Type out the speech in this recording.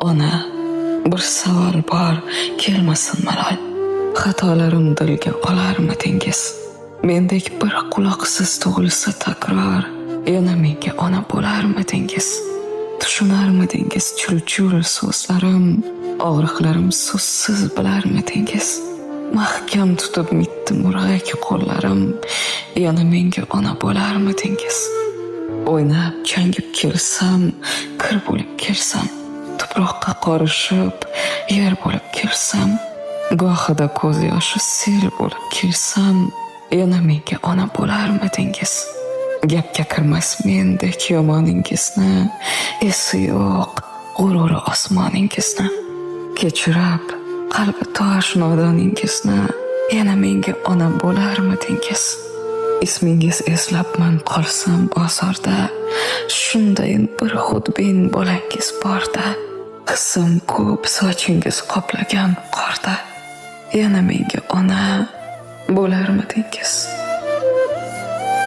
Ona, bir savol bor, kelmasin malol. Xatolarim dilga olarmidingiz? Mendek bir quloqsiz tug'ilsa takror, yana menga ona bo'larmidingiz? Tushunarmidingiz chul-chul so'zlarim, og'riqlarim so'zsiz bilarmidingiz? Mahkam tutib mitti murg'ak qo'llarim, yana menga ona bo'larmidingiz? O'ynab changib kelsam, kir bo'lib kelsam, tuproqqa qorishib, yer bo'lib kelsam, gohida ko'z yoshi sel bo'lib kelsam, yana menga ona bo'larmidingiz? Gapga kirmas mendek yomoningizni, esi yo'q g'ururi osmoningizni. Kechirib qalbi tosh nodoningizni, yana menga ona bo'larmidingiz? Ismingiz eslabman qolsam bozorda, shundayin bir xudbin bolangiz borda. Hissim ko'p sochingiz qoplagan qorda, yana menga ona bo'larmidingiz?